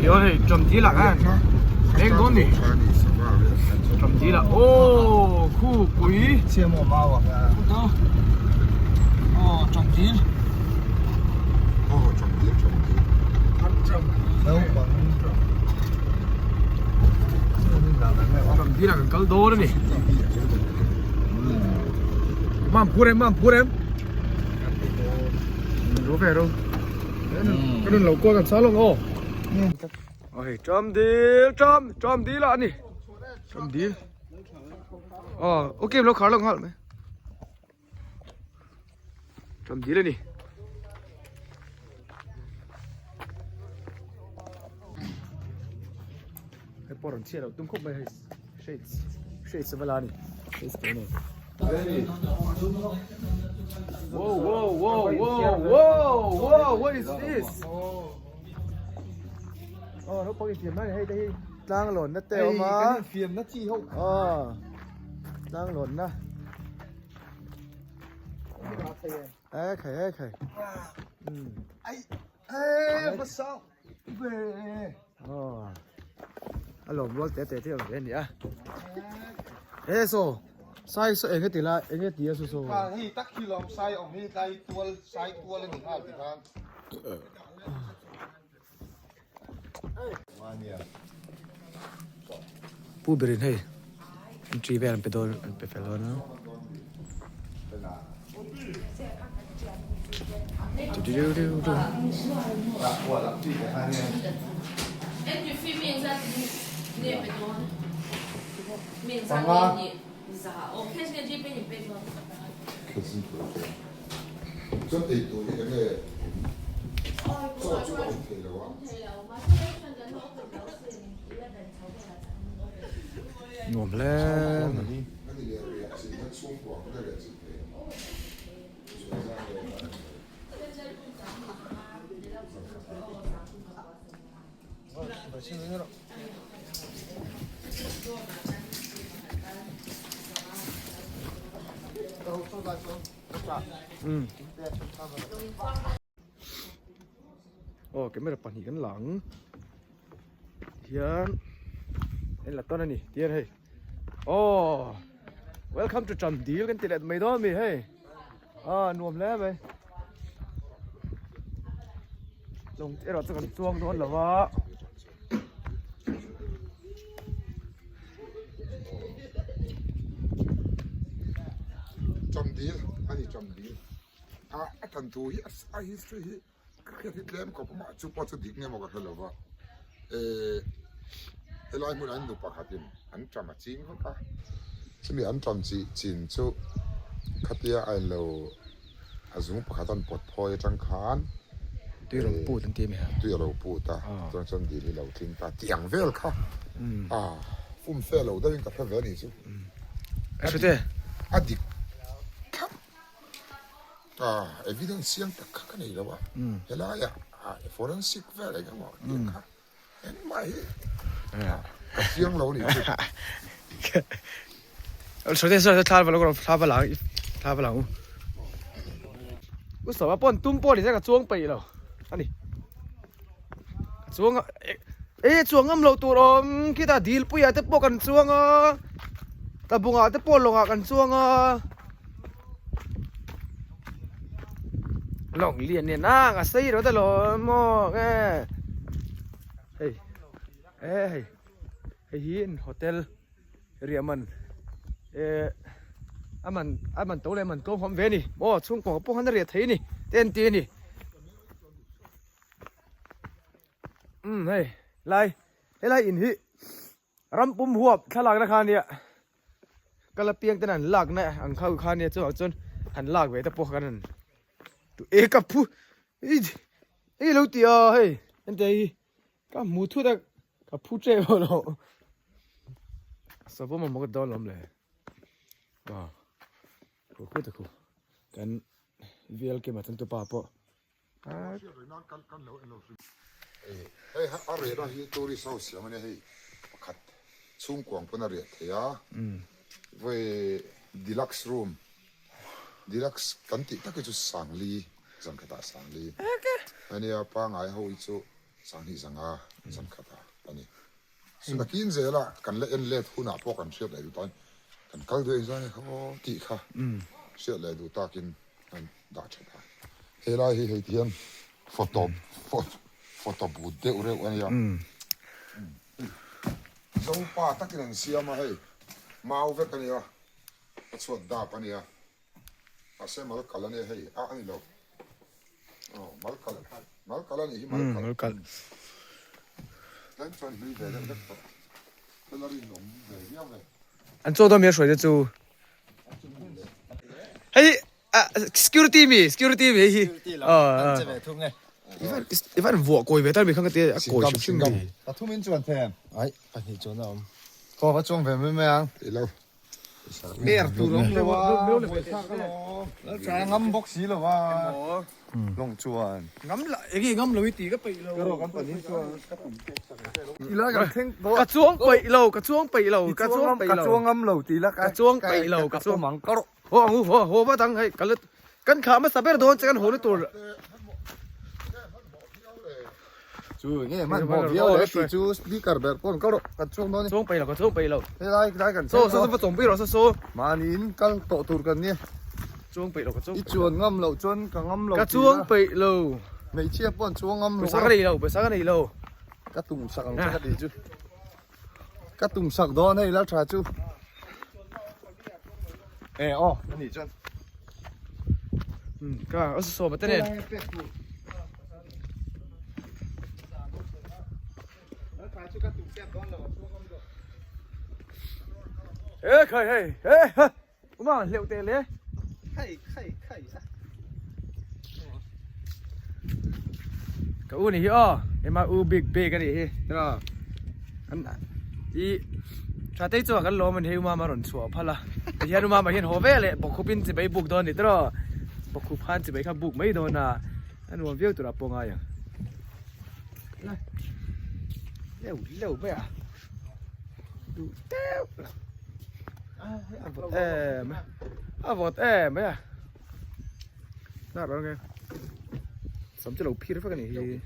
Tichuan hei tawm dil ah khan leng dawn ni tawm dil ah aw khu pui aw tawm dil tawm dil ah kan kal dawn a ni mam phur em mam phur em ro ve ro Cái đường lẩu cua làm sao luôn ô. Ôi, chom đi, chom, chom đi là nè. Chom đi. Ờ, ok, nó khá là ngon mày. Chom đi lên đi. Cái bỏ chia đầu tung khúc mày shades shades vela ni shades te ni Whoa, whoa, whoa, whoa, whoa, whoa, what is this? Oh, nó pang fiam na hei te hi tlang lawn na te awm a. Kan fiam na chi ho. Oh. Tlang lawn na. Ê khai ê khai. Ai ê va sao. Ve. Oh. A lawm rual te te te awm ve a ni a. E saw sai saw enge ti la enge ti a saw saw. Kha hei tak hi lawm sai awm hi tlai tual sai tual a ni nghal ti khan. Pu berin hei an tri vel an pe dawn an pe fel dawn a. Nuam hle mai. Aw camera pahnih kan la ang hian en la tawn a ni tihian hei aw welcome to Chandil kan ti leh mai dawn a mi hei ah nuam hle mai lawng erawh chu kan chuang dawn lo va. Chandil a ni Chandil a a tan thu hi a history hi ka hriat hi tlem khawp a mah chu pawh chu dik nge maw ka hre lo va ehh helai hmunah hian nu pakhatin an ṭam a ching vak a chumi an ṭam chi chin chu khatia a inlo a zung pakhat an pawt phawi atang khan tui a lo put an ti a mi ha tui a lo put a chuan chuan dil hi lo tling ta tih ang vel kha a fum fe lo deuhin ka hre ve a nih chu a hrute a dik thlap. Ah, evidence siam tak kha ka nei lo a, helaiah forensic vel eng emaw tih kha engmah hi ka chiang lo a nih chu. Saw saw thla va lo thla va lang thla va lang u. U sawa pawn tum pawh ni se ka chuang peih lo a ni. Ka chuang a e chuang ngam lo tur awm khitah dilpuiah te pawh kan chuang a tlabungah te pawh lawngah kan chuang a. Lawng lian nen a a sei rawt alawm maw nge hei e hei hei hi an hotel riah man eh a man a man to leh a man tlawm hawm ve a ni maw chhungkaw pawh khan a riah thei a ni te an ti a ni umm hei lai helai in hi Ram pum huap thlalakna kha ania kala piang ten an lakna ang kha kha ania chuvang chuan han lak ve te pawh khan an e ka phu i i lo ti a hei ente hi ka hmu thut a ka phu tep lo savawm a maw ka dawn lawm le a khu khu te khu kan vel kema changtupa pawh Hei a rehna hi tourist ho siam a nia hei pakhat chhungkuang pawn a riah thei a vawi deluxe room deluxe kan tih tak hi chu sangli zan khatah sangli ania pangai ho hi chu. 2500 zan khat a a ni. Nakin zela kan la en let hunah pawh kan hriat leh duh takin kan kal duh engzah nge kha aw tih kha hriat leh duh takin kan dah that a. Helai hi hei ti hian photo photo booth deuh reuh a nia. Zopa takin an siam a hei mau vek a nia a chhuat dap a nia mahse mal kal a nia hei a a ni lo. Aw mal kal mal kal a nih hi mal kal. Mal kal. Tlem chuan hlui ve deuh vek tawh. Thil a rinawm ve viau ve. An chaw dawn mi a hruai te chu. Hei security mi security mi hei hi. Security lam an che ve thung e. I van vuah kawi ve tal mi kha ka ti a kawi hrim hrim mi. Pathum in chuan them. Ai pahnih chuan a awm. Khaw va chuang ve mai mai ang. Ilo. Per tur awm lo a, buaithlak alawm. Laltha ngam bawk si lo a, lawng chuan. Ngam la, enge ngam lo i ti ka peih lo. Ka rawh kan pahnih chuan ka tum pek sak ang che lo. Ti la kan thleng tawh. Ka chuang peih lo, ka chuang peih lo, ka chuang peih lo. Ka chuang ngam lo ti la ka chuang peih lo, ka chuang ang ka rawh. Haw ang u, haw haw vat ang hei, ka la kan thlah hmasa ber dawn che kan haw na tur. Chu nge hmanhmawh viau le tih chu speaker ber pawn ka rawh kan chuang dawn a ni. Chuang peih lo ka chuang peih lo. Helai lai kan thleng tawh. Saw saw chawm pui rawh saw saw. Mahni in kal tawh tur kan nia. Chuang peih lo ka chuang peih lo. I chuan ngam loh chuan ka ngam lo Ka chuang peih lo. Hmeichhia pawh an chuang ngam lo. Pawisa ka nei lo pawisa ka nei lo. Ka tum sak ang che ka tih chu. Ka tum sak dawn hei lal tha chu. E aw a nih chuan. Ka a saw mate nen. E khai hei e ha uma hleuh teh le. Khai khai khai a. Ka u ni hi aw ema u big big a nih hi tiraw an i tha tei chuan kan lawm a ni hei umama rawn chhuah phal a tihian umama hian haw vel leh bawkkhup in chibai buk dawn a ni tiraw bawkkhup khan chibai kha buk mai dawn a a nuam viau turah pawh ngai ang leu leu mai a duh deuh a vawt em a vawt em mai a. Nar ang e. Sam chu lo phir vek a nih hi.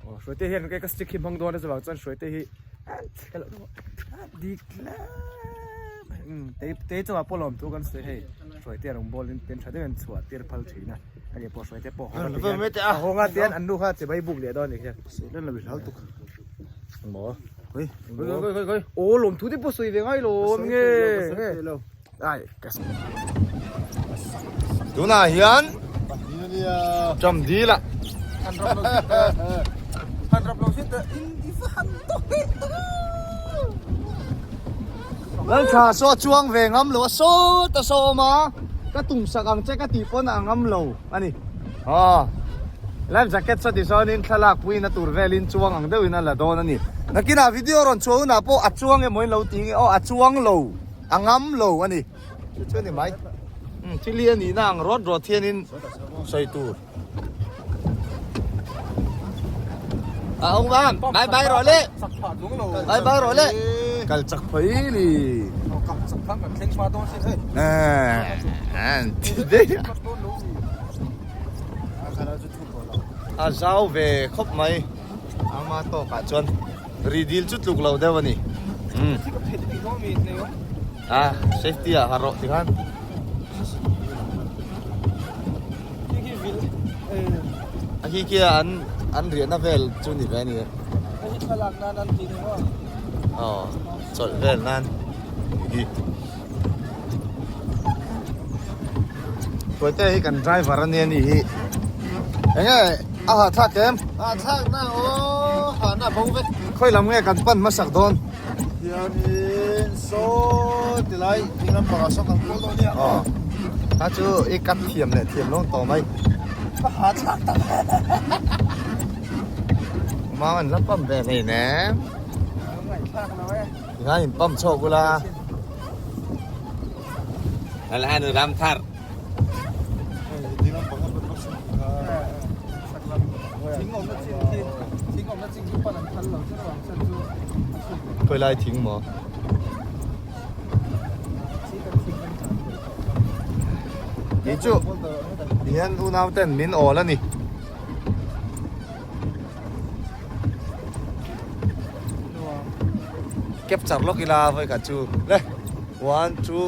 Aw hruaite hian ka stick hi hmang dawn a chuvang chuan hruaite hi ka lo dik hle te te chungah pawh lawm thu kan sawi hei hruaite rawng ball in ten tha deuhin chhuah tir phal thin a ani pawh hruaite pawh haw a hawnga tian an nu kha chibai buk leh dawn a nih hian. Maw? Koi, koi, koi, koi. Aw, lawm thu te pawh sawi ve ngai lo nge. Ai, ka Tunah hian Ṭam dil ah. Laltha saw chuang ve ngam lo a sawt a sawm a, ka tum sak ang che ka tih pawn a ngam lo a ni. Aw, life jacket saw ti sawnin thlalak puiin a tur velin chuang ang deuhin a la dawn a ni. Nakinah video rawn chhuah hunah pawh a chuang emaw in lo ti nge aw a chuang lo, a ngam lo a ni. Chu chu a ni mai. Umm thil hi a nihna ang rawt rawt hianin sawi tur. A awm ang, bye bye rawh le. Bye bye rawh le. Kal chak phei ni. A zau ve khawp mai ama tawkah chuan ri dil chu tluk lo deuh a ni a safety ah har rawh tikhan a khi khi an an riahna vel chu ni ve a ni aw chawlh vel nan hi. Tuaite hi kan driver ania ni hi enge a hahthlak em hahthlak na aw hahna bo vek khawi lam nge kan pan hmasak dawn hianin saw tilai ding lampangah saw kan kual dawn nia aw kha chu i cut thiam leh thiam lo tawh mai ka hahthlak tak mau an la pump ve hlein em ngaihthlak lo e Tingai in pump chhuak ula. Anu ram thar. Khawi lai thing maw? Kei chu tihian unau ten min awl a ni. Capture lawk ila vawikhat chu le one two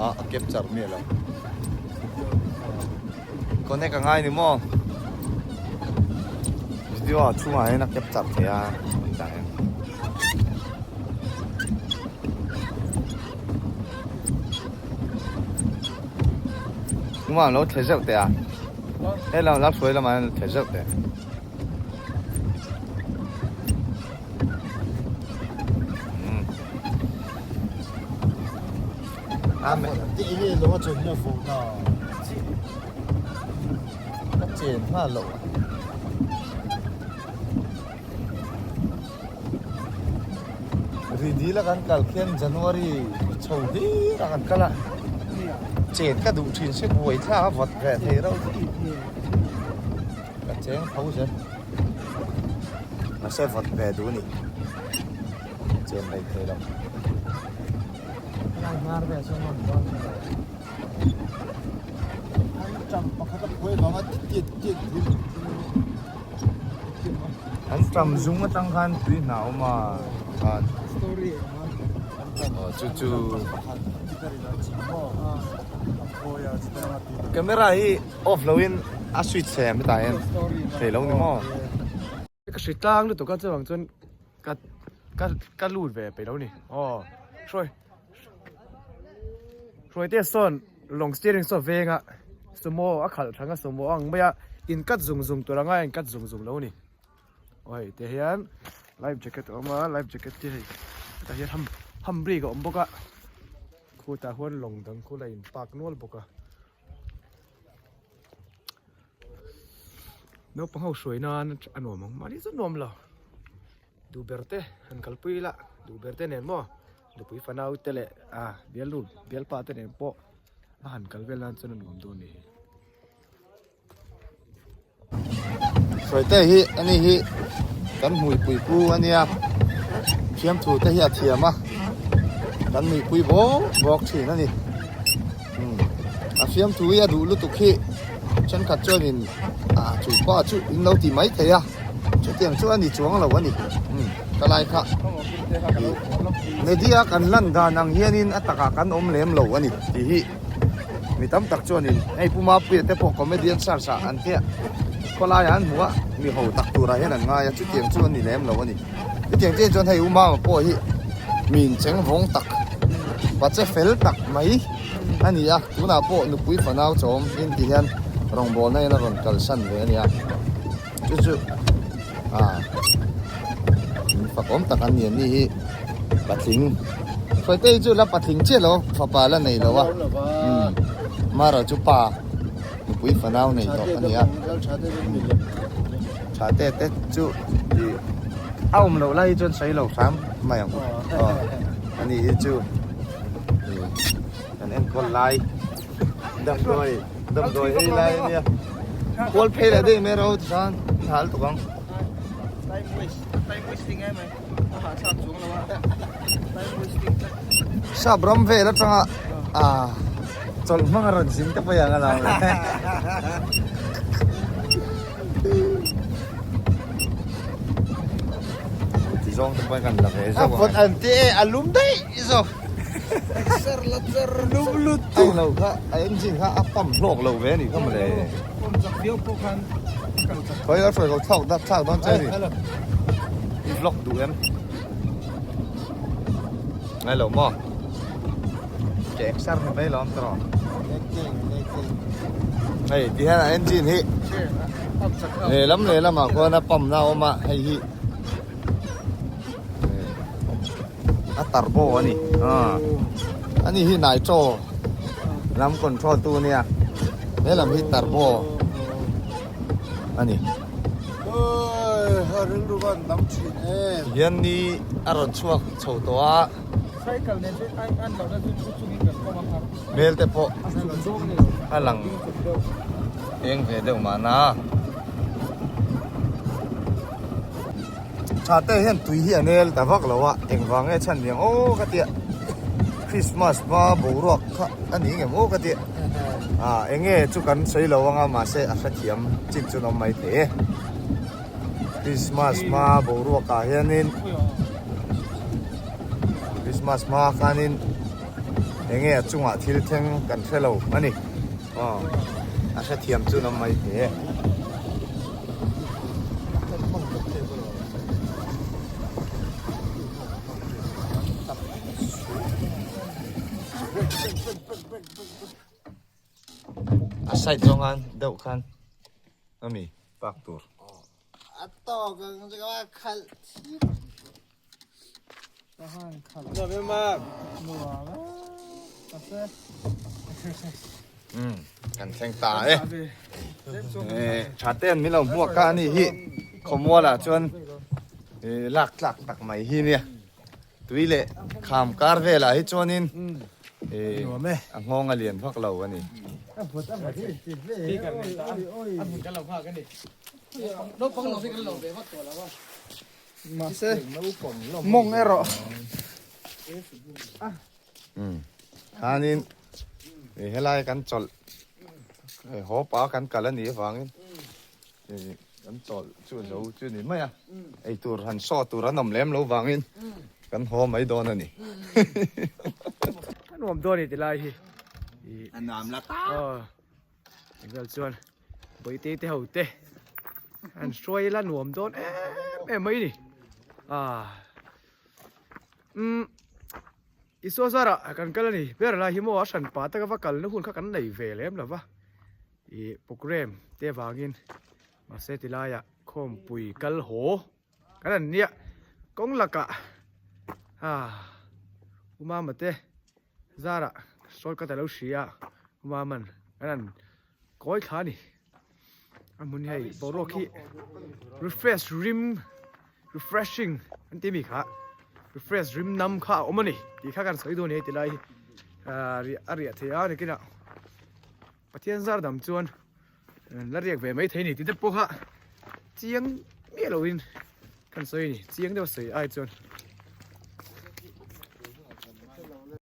ah a capture miah lo connect a ngai ni maw video ah chhungah hian a capture thei a tah hian. Tumah an lo thle zeuh teh a he lam la hruai lamah hian an thle zeuh teh. Ka chen nghal loh a. Ridil a kan kal khian January chho hlir a kan kal a, chen ka duh thin se buai thlak a vawt ve thei reuh ka cheng tho zel mahse vawt ve duh a ni chen rei thei lo. An tam zung atang khan tui hna a awm a khan aw chu chu camera hi off lo in a switch thei ang hetah hian thei lo ni maw. Ka hri tlang lutuk a chuvang chuan ka ka ka lut ve peih lo ni aw hruai hruai te sawn lawng steering saw veng a sumo a khalh thlang a sumo a ang mai a in cut zung zung tur anga in cut zung zung lo ni aw hei te hian life jacket a awm a life jacket te hei hetah hian ham hambrake a awm bawk a khutah huan lawng dang khu la in park nual bawk a. Naupang ho hruai nan a nuam ang mahni chu nuam lo duh ber te han kalpui ila duh ber te nen maw nupui fanau te leh ah bialnu bialpa te nen pawh a han kal vel nan chuan a nuam dawn a ni. Hruaite hi ani hi kan hmuipui pu ania thiamthu te hi a thiam a kan nuihpui bawk bawk thin a ni a fiamthu hi a duh lutuk hi thenkhat chuanin ah chu pa chu in lo ti mai thei a chutiang chu a ni chuang lo a ni ka lai kha media kan lan dan ang hianin a takah kan awm lem lo a ni tih hi. Mi tam tak chuanin hei Pu Mapuia te pawh comedian search ah an hliah khawlaiah an hmu a, mi ho tak turah hian an ngai a, chutiang chu an ni lem lo a ni. Chutiang chiah chuan hei U Mama pawh hi mi incheng vawng tak, pache fel tak mai a ni a, tunah pawh nupui fanau chawm in ti hian rawngbawlna hian a rawn kalsan ve a ni a, chu chu ah min fakawm tak an ni an ni hi patling. Hruaite hi chu la patling chiah lo fapa la nei lo a umm mara chu pa nupui fanau nei tawh a ni a tha te te chu ih a awm loh lai hi chuan sawi lo hram mai ang aw ani hi chu ih kan enkawl lai damdawi damdawi ei lai a nia kual phei leh daih mai ro tichuan i hal tuk ang. Sap ram vel atanga ah chawlh hmang a rawn zin te pawh ang a lo ti zawng te pawh kan la ve zawk ang an ti e a lum daih zawk ser la cher lum lut tu lo kha a engine kha a pump hlawk lo ve a nih kha mawle pump chak viau pawh khan Khawi a hruai ko thlak dak thlak dawn che ni. I vlog duh em? Ngai lo maw? Ke eksar ni mai lawm tawh. Hei ti hian a engine hi lehlam lehlam ah khuan a pump na a awm a hei hi a turbo a ni ani hi nitro lam control tu ania he lam hi turbo a ni hian ni a rawn chhuak chho tawh a hmel te pawh a lang eng ve deuh mahna. Tha te hian tui hi a nel ta vak lo a, engvang nge chhan niang aw ka tia. Christmas hma boruak kha a ni ngem aw ka ti a enge chu kan sawi lo anga mahse a hrethiam chin chu an awm mai thei e Christmas hma boruak ah hianin Christmas hma khanin enge a chungah thil thleng kan hre lo a ni aw a hrethiam chu an awm mai thei e. A side zawngan deuh khan ami park tur. A tawk ang chu ka khalh thim. Ka han khalh. Nuam a. Mahse. Umm kan thleng ta e. Tha ten min lo hmuak a ani hi khawmual ah chuan lak tlak tak mai hi nia. Tui leh kham kar velah hi chuanin a nghawng a lian vak lo a ni. Mahse mawng erawh. Khanin helai kan chawlh haw pa kan kal a nih avangin Kan chawlh chu a zo chu ni mai a, eitur han saw tur an awm lem lo vangin kan haw mai dawn a ni. A nuam dawn a ni ti lai hi. A nuam la ta. Aw. Engvel chuan Bawihte te ho te an hruai la nuam dawn em em mai ni. Ah. Umm. Isua zarah kan kal a ni. Ber lai hi maw a hran pa taka va kalna hun kha kan nei ve lem lo va. Ih program te vangin mahse ti laiah khawmpui kal haw kan an nia kawng lakah ah Umama te zarah shortcut alo hria a Umaman kan an kawi thla a ni a hmun hi hei boruak hi refresh rim refreshing an tih mi kha refresh rim nam kha a awm a ni tih kha kan sawi dawn a ni hei ti lai hi ah a riah theih a nikinah. Pathian zar dam chuan la riak ve mai thei ni tih te pawh kha chiang miah loin kan sawi a ni, chiang deuh a sawi ai chuan.